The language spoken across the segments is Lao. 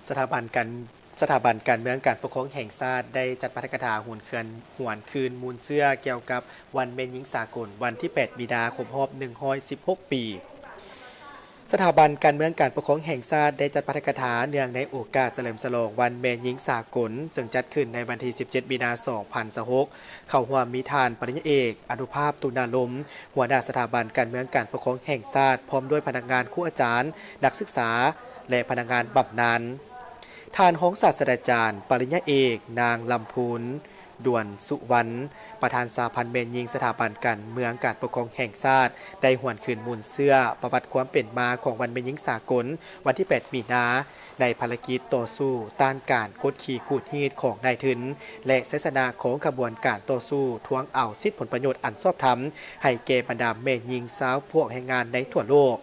ສະຖາບັນການ ສະຖາບັນການເມືອງການປົກຄອງແຫ່ງຊາດ ໄດ້ຈັດປາຖະກະຖາຫວນເຄືອນ ຫວນຄືນມູນເຊື້ອກ່ຽວກັບວັນແມ່ຍິງສາກົນ ວັນທີແປດ ມີນາ ຄົບຮອບ ໜຶ່ງຮ້ອຍສິບຫົກ ປີ. ສະຖາບັນການເມືອງການປົກຄອງແຫ່ງຊາດ ໄດ້ຈັດປາຖະກະຖາເນື່ອງໃນໂອກາດສະເຫຼີມສະຫຼອງວັນແມ່ຍິງສາກົນ ເຊິ່ງຈັດຂຶ້ນໃນວັນທີສິບເຈັດ ມີນາ ສອງພັນຊາວຫົກ ເຂົ້າຮ່ວມມີທ່ານ ປະລິນຍາເອກ ອະນຸພາບ ຕຸນາລົມ ຫົວໜ້າສະຖາບັນການເມືອງການປົກຄອງແຫ່ງຊາດ ພ້ອມດ້ວຍພະນັກງານ, ຄູອາຈານ, ນັກສຶກສາ ແລະ ພະນັກງານບຳນານ. ທ່ານຮອງສາດສະດາຈານ ປະລິນຍາເອກ ນາງ ລຳພູນ ດວນສຸວັນ ປະທານສະຫະພັນແມ່ຍິງສະຖາບັນການເມືອງການປົກຄອງແຫ່ງຊາດ ໄດ້ຫວນຄືນມູນເຊື້ອປະຫວັດຄວາມເປັນມາຂອງວັນແມ່ຍິງສາກົນ ວັນທີແປດ ມີນາ ໃນພາລະກິດຕໍ່ສູ້ຕ້ານການກົດຂີ່ຂູດຮີດຂອງນາຍທຶນ ແລະ ໄຊຊະນະຂອງຂະບວນການຕໍ່ສູ້ທວງເອົາສິດຜົນປະໂຫຍດອັນຊອບທຳ ໃຫ້ແກ່ບັນດາແມ່ຍິງຊາວພວກແຮງງານໃນທົ່ວໂລກ.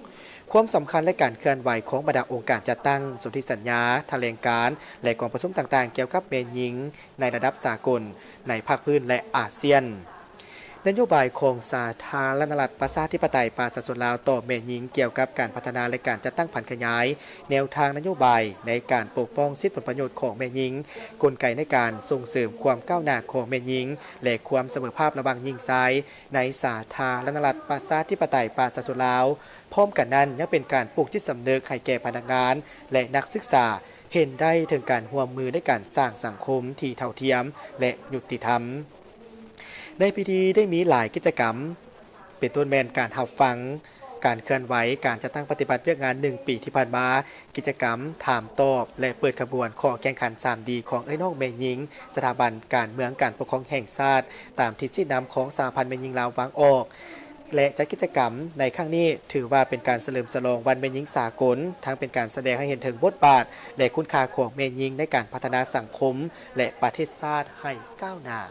ຄວາມສຳຄັນ ແລະ ການເຄື່ອນໄຫວຂອງບັນດາອົງການຈັດຕັ້ງ, ສົນທິສັນຍາ, ຖະແຫຼງການ ແລະ ກອງປະຊຸມຕ່າງໆ ກ່ຽວກັບແມ່ຍິງໃນລະດັບສາກົນ, ໃນພາກພື້ນ ແລະ ອາຊຽນ. ນະໂຍບາຍຂອງສາທາລະນະລັດ ປະຊາທິປະໄຕ ປະຊາຊົນລາວຕໍ່ແມ່ຍິງ ກ່ຽວກັບການພັດທະນາ ແລະ ການຈັດຕັ້ງຜັນຂະຫຍາຍແນວທາງນະໂຍບາຍໃນການປົກປ້ອງສິດຜົນປະໂຫຍດຂອງແມ່ຍິງ, ກົນໄກໃນການສົ່ງເສີມຄວາມກ້າວໜ້າຂອງແມ່ຍິງ ແລະ ຄວາມສະເໝີພາບລະຫວ່າງຍິງຊາຍ ໃນສາທາລະນະລັດ ປະຊາທິປະໄຕ ປະຊາຊົນລາວ. ພ້ອມກັນນັ້ນ ຍັງເປັນການປູກຈິດສຳນຶກໃຫ້ແກ່ພະນັກງານ ແລະ ນັກສຶກສາ ເຫັນໄດ້ເຖິງການຮ່ວມມືໃນການສ້າງສັງຄົມທີ່ເທົ່າທຽມ ແລະ ຍຸຕິທຳ. ໃນພິທີໄດ້ມີຫຼາຍກິດຈະກຳ ເປັນຕົ້ນແມ່ນການຮັບຟັງ, ການເຄື່ອນໄຫວ, ການຈັດຕັ້ງປະຕິບັດວຽກງານໜຶ່ງປີທີ່ຜ່ານມາ, ກິດຈະກຳຖາມຕອບ ແລະ ເປີດຂະບວນຂໍ້ແຂ່ງຂັນສາມດີຂອງເອື້ອຍນ້ອງແມ່ຍິງ ສະຖາບັນການເມືອງການປົກຄອງແຫ່ງຊາດ ຕາມທິດຊີ້ນຳຂອງສະຫະພັນແມ່ຍິງລາວວາງອອກ ແລະ ຈັດກິດຈະກຳໃນຄັ້ງນີ້ ຖືວ່າເປັນການສະເຫຼີມສະຫຼອງວັນແມ່ຍິງສາກົນ, ທັງເປັນການສະແດງໃຫ້ເຫັນເຖິງບົດບາດ ແລະ ຄຸນຄ່າຂອງແມ່ຍິງໃນການພັດທະນາສັງຄົມ ແລະ ປະເທດຊາດໃຫ້ກ້າວໜ້າ.